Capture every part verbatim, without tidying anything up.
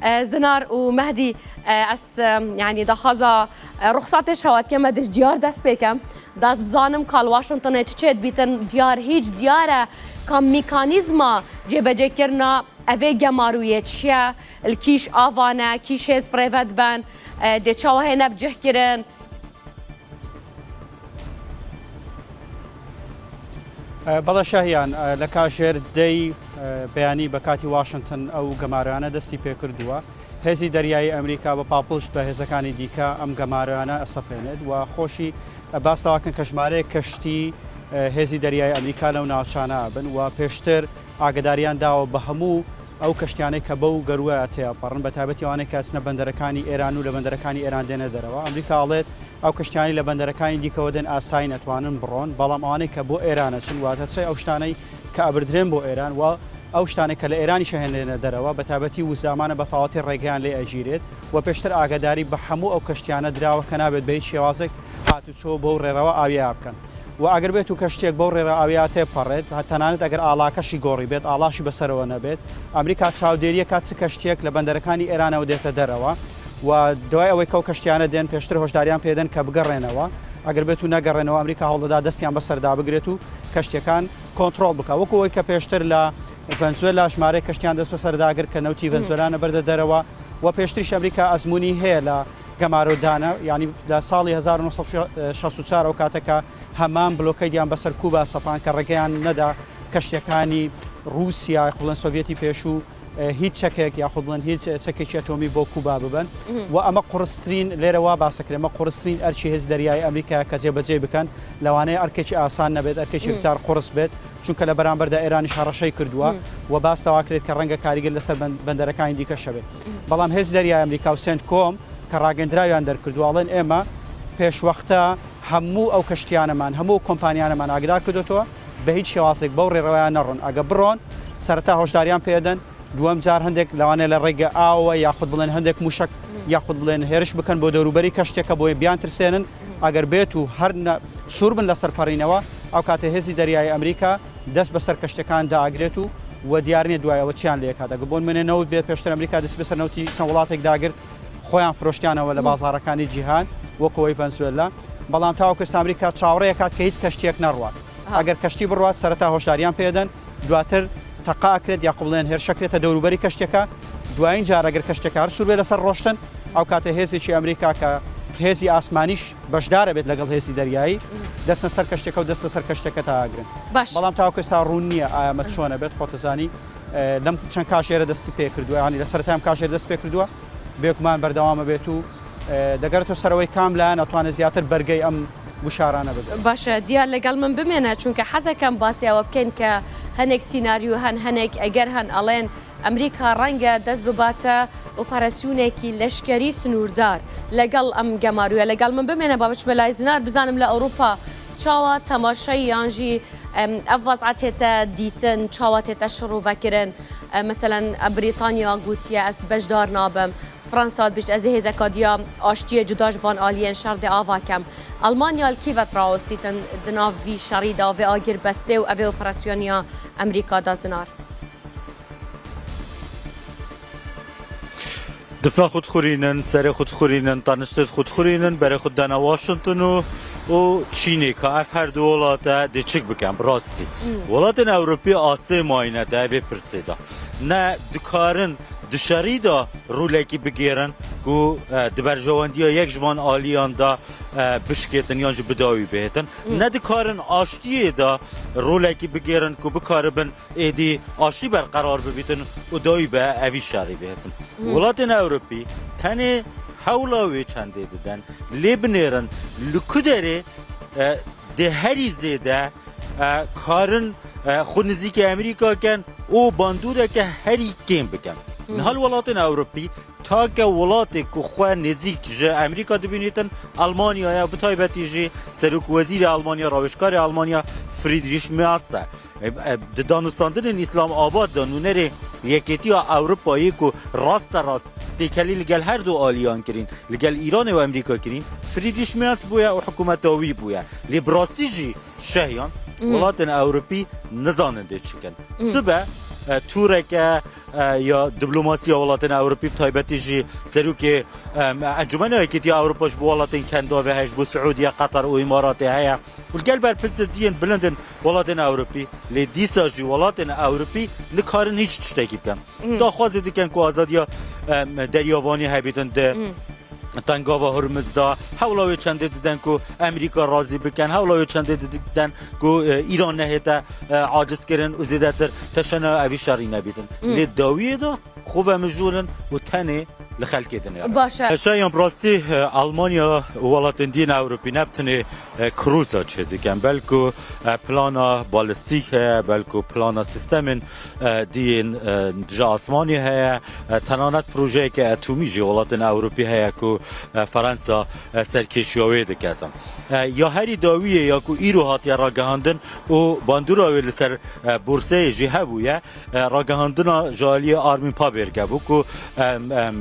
E, Zinar û Mehdî, e, ez, e, yanî daxwaza, e, ruxsatê şewatke me diş diyar dest pê kem. Das bizanim ka li Washingtonê çi çê dibîtin diyar, hîç diyar e ka mekanîzma cêbecêkirina evê gemarûyê çi ye, li kîş ava ne, kîş hêz bi rê ve diben, e, dê çawa hêne bi cih kirin. بەڵێ شەهیان، لە کاژێر دەی بەیانی بە کاتی واشنتن ئەو گەمارۆیانە دەستی پێکردووە. هێزی دەریایی ئەمریکا بە پاڵپشت بە هێزەکانی دیکە ئەم گەمارۆیانە ئەسەپێنێت و خۆشی باس لەوە کەن کە ژمارەیەک کەشتی هێزی دەریایی ئەمریکا لەو ناوچانە بن و پێشتر ئاگداریان داوە بە هەموو ئەو کەشتیانەی کە بەو گەروەیە تێپەڕن، بە تایبەتی ئەوانەی کە ئەچنە بەندەرەکانی ئێران و لە بەندەرەکانی ئێران دێنە دەرەوە. ئەمریکا ئەڵێت ئەو کەشتیانی لە بەندەرەکانی دیکەوە دێن ئاسایی نەتوانن بڕۆن، بەڵام ئەوانەی کە بۆ ئێرانە چن، واتە چی ئەو شتانەی کە ئەبردرێن بۆ ئێران و ئەو شتانەی کە لە ئێرانیش هێنێنە دەرەوە، بە تایبەتی وزامانە بە تەواوەتی ڕێگەیان لێ ئەگیرێت و پێشتر ئاگاداری بە هەموو ئەو کەشتیانە دراوە کە نابێت بە هیچ شێوازێک هاتوچۆ بەو ڕێڕەوە ئاویە بکەن. و ئەگەر بێت و کەشتیەک بەو ڕێڕە ئاویە تێپەڕێت، هە تەنانەت ئەگەر ئاڵاکەشی گۆڕی بێت، ئاڵاشی بەسەرەوە نەبێت، ئەمریکا چاودێریە کات چ کەشتیەک لە بەندەرەکانی ئێرانەوە دێتە دەرەوە و دوای ئەوەی کەو کەشتیانە دێن پێشتر هۆشداریان پێدەن کە بگەڕێنەوە. ئەگەر بێت و نەگەڕێنەوە، ئەمریکا هەوڵدەدا دەستیان بەسەردا بگرێت و کەشتیەکان کۆنترۆڵ بکە، وەکو ئەوەی کە پێشتر لە ڤەنزوێلا ژمارەیە کەشتیان دەست بەسەردا گرت کە نەوتی ڤەنزوێلا نەبەردە دەرەوە. و پێشتریش ئەمریکا ئەزموونی هەیە لە گەمارۆدانە، یعنی لە ساڵی هەزار و نۆ سەد و شەست و چوار، ئەو کاتەکە هەمان بلۆکەیدیان بەسەر کوبا سەپان کە ڕێگەیان نەدا کەشتیەکانی رووسیا، خڵەن سۆڤیەتی پێشوو، هیچ چەکێک یاخود بڵێن هیچ چەکێکی ئەتۆمی بۆ کوبا ببن. و ئەمە قورسترین، لێرە وا باسەکرێ، ئەمە قورسترین ئەرکی هێز دەریایی ئەمریکا کە جێبەجێ بکەن، لەوانەیە ئەرکێکی ئاسان نەبێت، ئەرکێکی بچار قورس بێت، چونکە لە بەرامبەردا ئێرانیش هەڕەشەی کردووە و باس لەوا کرێت کە ڕەنگە کاریگەر لەسەر بەن-، بەندەرەکانی دیکەش هەبێت. بەڵام هێز دەریای ئەمریکا و سێنت کۆم کە ڕاگەندراویان دەرکردووە، ئەڵێن ئێمە پێشوەختە هەموو ئەو کەشتیانەمان، هەموو ئەو کۆمپانیانەمان ئاگدار کردوتەوە، بە هیچ شێوازێک بەو ڕێڕەوەیان نەڕۆن. ئەگە بڕۆن، سەرەتا هۆشداریان پێدەن، دووەم جار هەندێک لەوانەیە لە ڕێگە ئاوە یاخود بڵێن هەندێک موشک یاخود بڵێن هێرش بکەن بۆ دەوروبەری کەشتێکە بۆ بیان ترسێنن. ئەگەر بێت و هەر نە-، سوور بن لەسەر پەڕینەوە، ئەو کاتە هێزی دەریایی ئەمریکا دەست بەسەر کەشتەکان داگرێت و و دیار نیە دوایەوە چیان لێ کات. ئەگە بۆن منێ نەوت بێت، پێشتر ئەمریکا دەست بەسەر نەوتی چەند وڵاتێک داگرت، خۆیان فرۆشتیانەوە لە بازارەکانی جیهان، وەکەوەی ڤەنزوێلا. بەڵام تاوەکو ئێستا ئەمریکا چاوەڕێیە کات کە هیچ کەشتیەک نەڕوات. ئەگەر کەشتی بڕوات، سەرەتا هۆشداریان پێدەن، دواتر تەقا ئەکرێت یا قوڵێن هێرشەکرێتە دەوروبەری کەشتێکە. دوایین جار ئەگەر کەشتێکە هەر سوور بێ لەسەر ڕۆشتن، ئەو کاتە هێزێکی ئەمریکا کە هێزی ئاسمانیش بەشدارە بێت لەگەڵ هێزی دەریایی، دەستن سەر کەشتێکە و دەست بەسەر کەشتێکە تا ئاگرن. باش. بەڵام تاوەکو ئێستا ڕوون نییە ئایا ئەمە چۆنە بێت، خۆتەزانی، ئە، لەم چەند کاژێرە دەستی پێ کردووە، یانی لە سەرەتای ئەم کاژێر دەست پێ کردووە، بێگومان بەردەوامە بێت و، ئە، دەگەرێتەوە سەرەوەی کام لایەن ئەتوانێت زیاتر بەرگەی ئەم گوشارانە بدەن. باشە، دیار لەگەڵ من بمێنە، چونکە حەزەکەم باسی ئەوە بکەین کە هەنێک سیناریو هەن، هەنێک ئەگەر هەن، ئەڵێن ئەمریکا ڕەنگە دەست بباتە ئۆپەراسیونێکی لەشکەری سنووردار لەگەڵ ئەم گەمارویە. لەگەڵ من بمێنە با بچمە لای زنار، بزانم لە ئەوروپا چاوە تەماشای یانژی، ئەم، ئەڤ وەزعە تێتە دیتن، چاوە تێتە شڕوڤەکردن. ئە، مەسەلەن، ئە، بریتانیا گوتیە، ئەس بەشدار نابم. فرانسا بشت، ئەزێ هێزەکا دیا ئاشتیە جوداش ڤان ئالیەن شەڕ دێ ئاڤاکەم. ئەڵمانیا لکیڤەت ڕاوەستیتن دناڤ ڤی شەڕیدا ڤێ ئاگیر بەستێ و ئەڤێ ئۆپەراسیۆنیا ئەمریکا دا زنار. Difna xwe dixurînin, serê xwe dixurînin, taniştê xwe dixurînin, berê xwe didana Washington û, û Çînê ka ev her du welate dê çik bikin, bi rastî. Hmm. Welatên Ewropî asê mayîne de vê pirsê de. Ne dikarin di şerî de rolekî bigêrin ku, e, di berjewendiya yek ji van aliyan de, e, bişkêtin yan jî bi dawî bihêtin. Hmm. Ne dikarin aştiyê de rolekî bigêrin ku bikaribin êdî aştî berqerar bibîtin û dawî bi evî şerî bihêtin. Hmm. Welatên Ewropî tenê hewla wê çendê didin, lê binêrin li ku derê, e, dê herî zêde, e, karin, e, xwe nizîkê Amerîka ken û bandoreke herî kêm bikin. Hmm. Niha li welatên Ewropî take welatê ku xwe nêzîk ji Amerîka dibînîtin, Almanya ye, bi taybetî jî Serokwezîrê Almanya, rawêjkarê Almanya Friedrich Merz e. E, e, di danûstandinên Îslamabad de nûnerê Yekêtiya Ewropayê ku rasterast têkelî li gel her du aliyan kirîn, li gel Îranê û Amerîka kirîn, Friedrich Merz bûye û hikûmeta wî bûye. Lê bi rastî jî şehiyan, Hmm. welatên Ewropî nizanin dê çi kin. Hmm. Sibe e, tûreke, e, ya diplomasiya welatên Ewropî, bi taybetî jî serokê, e, Encûmena Yekîtiya Ewropa ji bo welatên Kendavê heye, ji bo Siûdiye, Qeter û Îmaratê heye. Û li gel berpirsên diyên bilind in welatên Ewropî, lê dîsa jî welatên Ewropî nikarin hîç tiştekî bikin. Mhm. Daxwazê dikin ku azadiya, em, Derya Vanê hebîtin di Mhm. Tengava Hurmuz de, hewla wê çendê didin ku Amerîka razî bikin, hewla wê çendê didin ku, e, Îran nehête, e, acizkirin û zêdetir teşeneya evî şerî nebîtin. Hmm. Lê dawiyê de xwe vemijûrin û tenê li xelkê dinêrin. Baş e. Şayan bi rastî, e, Almanya û welatên dîn Ewropî ne bi tenê, e, Cruise çêdikin, belku, e, plana balistîk heye, belku plana sîstemên, e, diyên, e, ji asmanî heye, e, tenanet projeyeke etomî jî welatên Ewropî heye ku, e, Fransa, e, serkêşiya wê diketin. E, ya herî dawiyê ya ku îro hatiye ragihandin û bandora wê li ser, e, borseyê jî hebûye, e, ragihandina ji aliyê Armin Paberge bû ku, em, em,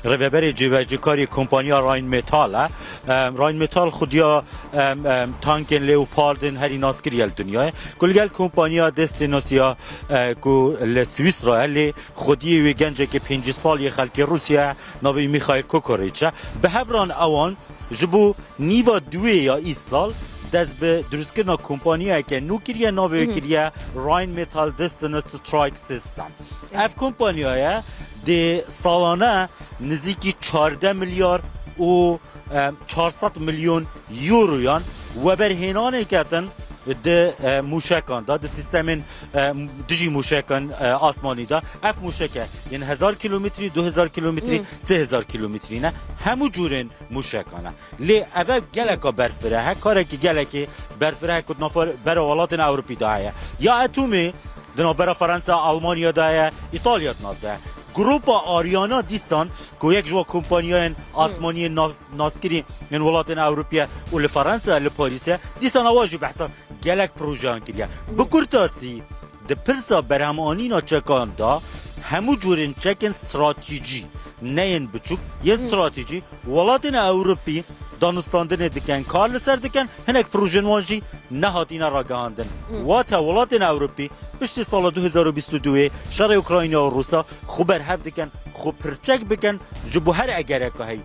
rêveberê cîbecîkarî kompaniya Rheinmetall e. Em, Rheinmetall xudiya, em, em, tankên Leopardên herî naskirî ye li dinyayê. Ku li gel kompaniya Destinosia, e, ku li Swîsra ye, lê xwediyê wê gencekê pêncî salî yê xelkê Rûsya ye, navê wî Michail Kokoreç e. Bi hev re ewan ji bo nîva duê ya îsal dest bi dirustkirina kompaniyeke nû kiriye, navê wê Mhm. kiriye Rheinmetall Destiny Strike System. Ev kompaniyaye dê salane nizîkî çardeh milyar û, em, çar sed milyon euroyan weberhênanê ketin di, e, mûşekan de, di sîstemên, e, dijî mûşekan, e, asmanî de. Ev mûşeke yên hezar kilometrî, du hezar kilometrî, Hmm. sê hezar kilometrî ne. Hemû cûrên mûşekan e. Lê ev e geleka berfireh e, karekî gelekî berfireh e ku di navbera welatên Ewropî de heye. Ya etomî di navbera Fransa, Almanya de heye, Îtalya di nav de ye. Grupa Ariana dîsan ku yek ji wan kompaniyayên asmaniyên nav-, naskirî yên welatên Ewropî ye û li Fransa, li Parîsê ye, dîsan ewa jî behsa gelek projeyan kiriye. Bi kurtasî, di pirsa berhemanîna çekan de hemû cûrên çekên stratejî, ne yên biçûk, yên stratejî, welatên Ewropî danûstandinê dikin, kar li ser dikin, hinek projên wan jî nehatine ragihandin. Wate welatên Ewropî piştî sala du hezar û bîst û duyê şerê Ukrayna û Rûsa xwe berhev dikin, xwe pirçek bikin ji bo her egereka heyî.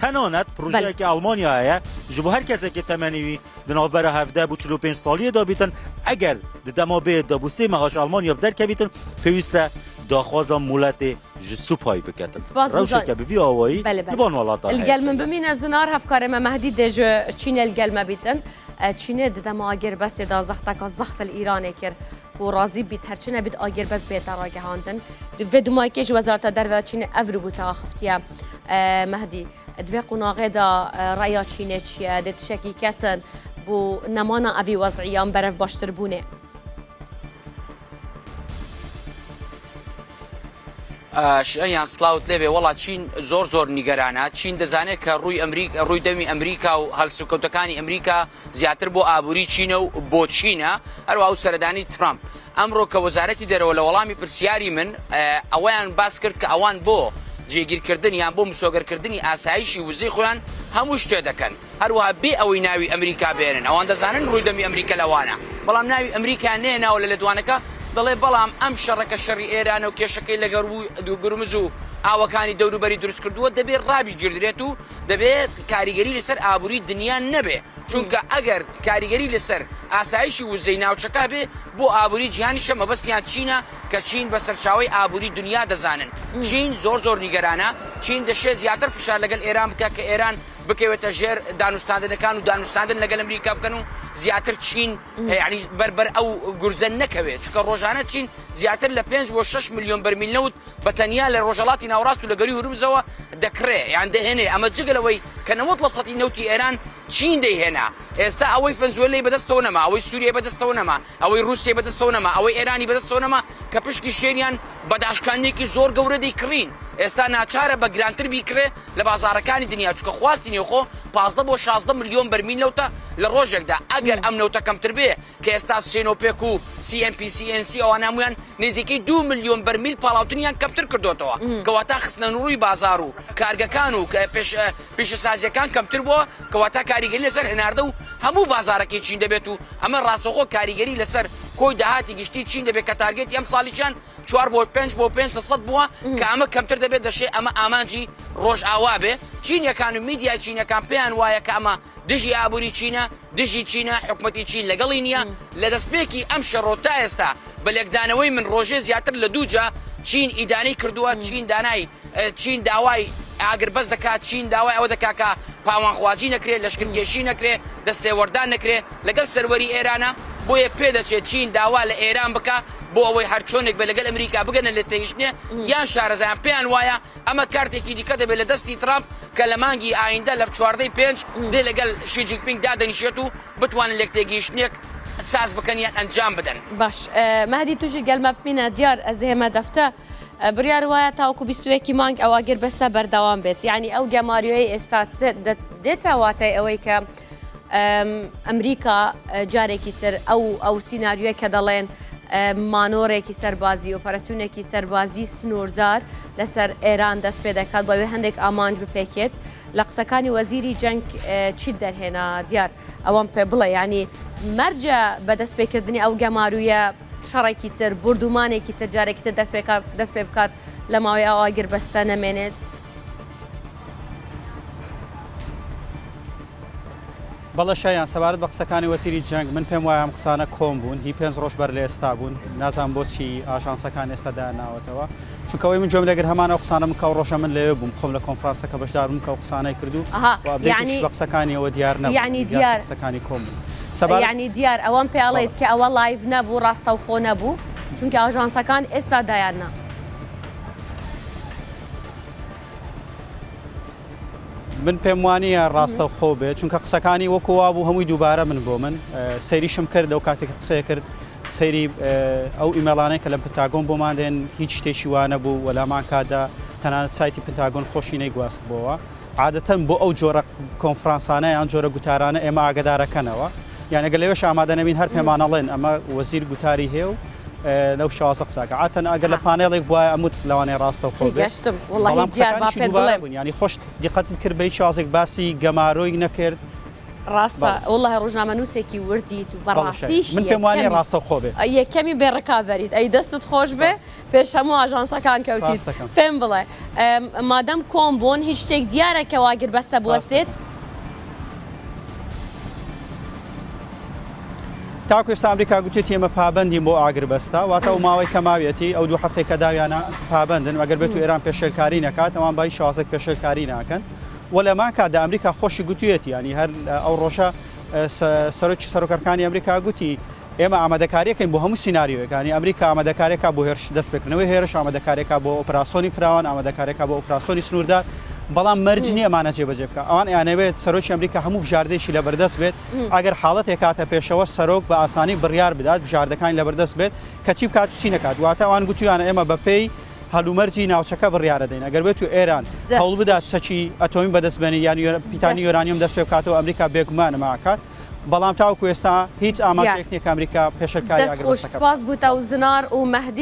Tenanet projeyeke Almanya heye, ji bo her kesekê temenê wî di navbera hevdeh bû çil û pênc saliyê de bîtin, eger di dema bê de bû sê meha ji Almanya bi derkevîtin, pêwîst e daxwaza moletê ji Supayî biketin. Spas, Rewşeke bi vî awayî Belê, belê. li van welatan Li heye gel min şeyan. Bimîne zinar, hevkarê me Mehdî dê ji Çînê li gel me bîtin. E, Çînê di dema agirbestê de zexteka zext li Îranê kir ku razî bît, her çi nebît agirbest bête ragihandin. Vê dumayekê ji Wezareta Derve ya Çînê ev rû bû te axiftiye, e, Mehdî. Di vê qonaxê de, e, reya Çînê çi ye? Dê tiştekî ketin bo nemana evî wezîyan berev baştirbûnê? Şiyan, sڵاوت لێبێ. وەڵا چین زۆر زۆر نیگەرانە. چین دەزانێت کە ڕووی ئەمریک-، ڕووی دەمی ئەمریکا و هەڵسوکەوتەکانی ئەمریکا زیاتر بۆ ئابووری چینە و بۆ چینە، هەروەها ئەو سەردانی ترامپ. ئەمڕۆ کە وەزارەتی دەرەوە لە وەڵامی پرسیاری من، ئە، ئەوەیان باس کرد کە ئەوان بۆ جێگیرکردن یان بۆ مسۆگەرکردنی ئاسایشی وزەی خۆیان هەموو شتێ دەکەن. هەروەها بێ ئەوەی ناوی ئەمریکا بێنن. ئەوان دەزانن ڕووی دەمی ئەمریکا لەوانە. بەڵام ناوی ئەمریکا نێناوە لە لێدوانەکە، دەڵێ، بەڵام ئەم شەڕەکە شەڕی ئێرانە و کێشەکەی لەگەڵ ڕووی دوو گرمز و ئاوەکانی دەوروبەری دروست کردووە، دەبێت ڕابی گیردرێت و دەبێت کاریگەری لەسەر ئابووری دنیا نەبێ. چونکە ئەگەر کاریگەری لەسەر ئاسایشی وزەی ناوچەکە بێ، بۆ ئابووری جیهانیشە مەبەستیان چینە کە چین بە سەرچاوەی ئابووری دنیا دەزانن. چین زۆر زۆر نیگەرانە. چین دەشێ زیاتر فشار لەگەڵ ئێران بکە کە ئێران بکەوێتە ژێر دانوستاندنەکان و دانوستاندن لەگەڵ ئەمریکا بکەن و زیاتر چین، یعنی، بەربەر ئەو گورزە نەکەوێت. چونکە ڕۆژانە چین زیاتر لە پێنج بۆ شەش ملیۆن بەرمیل نەوت بە تەنیا لە ڕۆژهەڵاتی ناوەڕاست و لە گەروی هورمزەوە دەکڕێ، یان دەهێنێ. ئەمە جگە لەوەی کە نەوەد لە سەدی نەوتی ئێران چین دەیهێنا. ئێستا ئەوەی فەنزوێلەی بەدەستەوە نەما، ئەوەی سووریای بەدەستەوە نەما، ئەوەی رووسیای بەدەستەوە نەما، ئەوەی ئێرانی بەدەستەوە نەما، کە پشکی شێریان بە داشکانیەکی زۆر گەورە دەیکڕین. ئێستا ناچارە بە گرانتر بیکڕێ لە بازارەکانی دنیا، چونکە خواستی نێوخۆ پازدە بۆ شازدە ملیۆن بەرمیل نەوتە لە ڕۆژێکدا. ئەگەر ئەم نەوتە کەمتر بێ، کە ئێستا سێنۆپێک و سی ئێن پی، سی ئێن سی، ئەوان هەمویان نزیکەی دوو ملیۆن بەرمیل پاڵاوتنیان کەمتر کردوتەوە. کەواتە خستنە نوڕووی بازار و کارگەکان و کە پێش-، پیشەسازیەکان کەمتر بووە، کەواتە کاریگەری لەسەر هەناردە و هەموو بازارەکەی چین دەبێت و ئەمە ڕاستەوخۆ کاریگەری لەسەر کۆی داهاتی گشتی چین دەبێت کە تارگێتی ئەم ساڵیشیان چوار بۆ پێنج بۆ پێنج لە سەد بووە، کە ئەمە کەمتر دەبێت، دەشێ ئەمە ئامانجی ڕۆژئاوا بێ. چینیەکان و میدیای چینیەکان پێیان وایە کە ئەمە دژی ئابووری چینە، دژی چینە، حکومەتی چین لەگەڵی نییە. لە دەستپێکی ئەم شەڕۆ تا ئێستا، بە لێکدانەوەی من، ڕۆژێ زیاتر لە دوو جا چین ئیدانەی کردووە. چین دانای، ئە، چین داوای ئاگربەست دەکات، چین داوای ئەوە دەکات کە پاوانخوازی نەکرێ، لەشکرکێشی نەکرێ، دەستێوەردان نەکرێ لەگەل سەروەری ئێرانە. بۆیە پێ دەچێت چین داوا لە ئێران بکا بۆ ئەوەی هەر چۆنێک بێ لەگەل ئەمریکا بگەنە لێ تێگەشتنێ، یان شارەزایان پێیان وایە ئەمە کارتێکی دیکە دەبێت لە دەستی ترامپ کە لە مانگی ئایندە لە چواردەی پێنج دێ لەگەل شی جینپینگ دادەنیشێت و بتوانن لێک تێگەیشتنێک ساز بکەن یان ئەنجام بدەن. باش، ئە، مەهدی، توژی گەلمە بمینە دیار، ئەز دەهێمە دەفتە. ئە، بڕیار وایە تاوەکو بیست و یەکی مانگ ئەو ئاگربەستە بەردەوام بێت. یعنی ئەو گەماریۆی ئێستا ت-، دە-، دێتە واتای ئەوەی کە، ئەم، ئەمریکا، ئە، جارێکی تر ئەو، ئەو سیناریۆی کە دەڵێن، ئە، مانۆرێکی سەربازی، ئۆپەراسیونێکی سەربازی سنووردار لەسەر ئێران دەست پێ دەکات، بۆ ئەوێ هەندێک ئامانج بپێکێت. لە قسەکانی وەزیری جەنگ، ئە، چیت دەرهێنا دیار؟ ئەوەم پێ بڵێ، یعنی مەرجە بە دەست پێکردنی ئەو گەمارویە شەڕێکی تر، بوردومانێکی تر، جارێکی تر دەست پێ کا-، دەست پێ بکات لە ماوەی ئەو ئاگربەستە نەمێنێت؟ بەڵێ شایان، سەبارەت بە قسەکانی وەزیری جەنگ، من پێم وایە ئەم قسانە کۆن بوون، هی پێنج ڕۆژ بەر لە ئێستا بوون. نازانم بۆچی ئاژانسەکان ئێستا دایانناوەتەوە. چونکە ئەوەی من گوێم لێگر هەمان ئەو قسانە بوو کە ئەو ڕۆژە من لەوێ بووم، خۆم لە کۆنفرانسەکە بەشدار بووم کە ئەو قسانەی کردو ئەها، و ئەپدەیتیش یعنی، بە قسەکانی ئەوە دیار نەبوو، یعنی یعنی دیار دیار. قسەکانی کۆن بوون. سەبارەت یعنی دیار، ئەوەم پێڵێت بەڵێ. کە ئەوە لایڤ نەبوو، ڕاستەوخۆ نەبوو، چونکە ئاژانسەکان ئێستا دایاننا. من پێم وانیە ڕاستەوخۆ بێت، چونکە قسەکانی وەکو وا بوو هەمووی دووبارە من بۆ من، ئە، سەیریشم کرد لەو کاتێک قسەی کرد، سەیری، ئە، ئەو ئیمێڵانەی کە لە پنتاگۆن بۆمان دێن هیچ شتێکی وانە بوو، وەلامان کاتدا تەنانەت سایتی پنتاگۆن خۆشی نەیگواست بۆەوە. عادەتەن بۆ ئەو جۆرە کۆنفرانسانە یان جۆرە گوتارانە ئێمە ئاگادارەکەنەوە. یان ئەگەر لەوێش ئامادە نەبین، هەر پێمانەڵێن ئەمە وەزیر گوتاری هەیە و، ئە، لەو شێوازە قساکە. عادەتەن ئەگەر لە ها. پانێڵێک بوایە ئەموت لەوانەیە ڕاستەوخۆ بێت. تێگەشتم. وەڵاهی بەڵام دیار با قسەکانیشی پێت دووبارە بڵێم. بوون. یعنی خۆش دیقەتت کرد بە هیچ شێوازێک باسی گەمارۆی نەکرد. ڕاستە، بەڵێ. وەڵاهی ڕۆژنامە نووسێکی وردیت و بەڵێ، بەڕاستیش شایان. من پێم وانیە یەکەمی، ڕاستەوخۆ بێت. یەکەمی بێ ڕکابەریت. ئەی دەستت خۆش بێ. سپاس. پێش هەموو ئاژانسەکان کەوتیت. سپاس دەکەم. پێم بڵێ، ئەم، مادەم کۆن بوون، هیچ شتێک دیارە کە ئاگربەستە سپاس بوەستێت؟ دەکەم. تاکو ئێستا ئەمریکا گوتێتی ئێمە پابەندین بۆ ئاگربەستە، واتە ئەو ماوەی کە ماویەتی، ئەو دوو هەفتەی کە داویانە پابەندن، ئەگەر بێت و ئێران پێشێلکاری نەکات، ئەوان بە هیچ شێوازێک پێشێلکاری ناکەن. و لەمان کاتدا ئەمریکا خۆشی گوتویەتی، یعنی هەر ئەو ڕۆژە، ئە، سە-، سەرۆکی سەرۆکەرکانی ئەمریکا گوتی، ئێمە ئامادەکاریەکەین بۆ هەموو سیناریۆیەکانی. ئەمریکا ئامادەکاریەکە بۆ هێرش دەست پێکردنەوەی هێرش، ئامادەکاریەکە بۆ ئۆپراسیۆنی فراوان، ئامادەکاریەکە بۆ ئۆپراسیۆنی سنووردار، بەڵام مەرج نییە ئەمانە جێبەجێ بکە. ئەوان ئەیانەوێت سەرۆکی ئەمریکا هەموو بژاردەیەکی لە بەردەست بێت. ئەگەر حاڵەتێک هاتە پێشەوە، سەرۆک بە ئاسانی بڕیار بدات، بژاردەکانی لە بەردەست بێت، کە چی بکات و چی نەکات. واتە ئەوان گوتویانە ئێمە بە پێی هەلومەرجی ناوچەکە بڕیارە دەین. ئەگەر بێت و ئێران دەست هەوڵ بدات خۆش. چەکی ئەتۆمی بەدەست بێنێ یان یۆرە-، پیتانی دەست یۆرانیۆم خۆش. دەست پێ بکاتەوە، ئەمریکا بێگومانە ماکات. بەڵام تاوەکو ئێستا هیچ ئاماژەیەک دەست نییە کە ئەمریکا پێشەلکاری دەست خۆش، ئاگربەستەکە سپاس بکات. بۆ تاو زنار و مەهدی.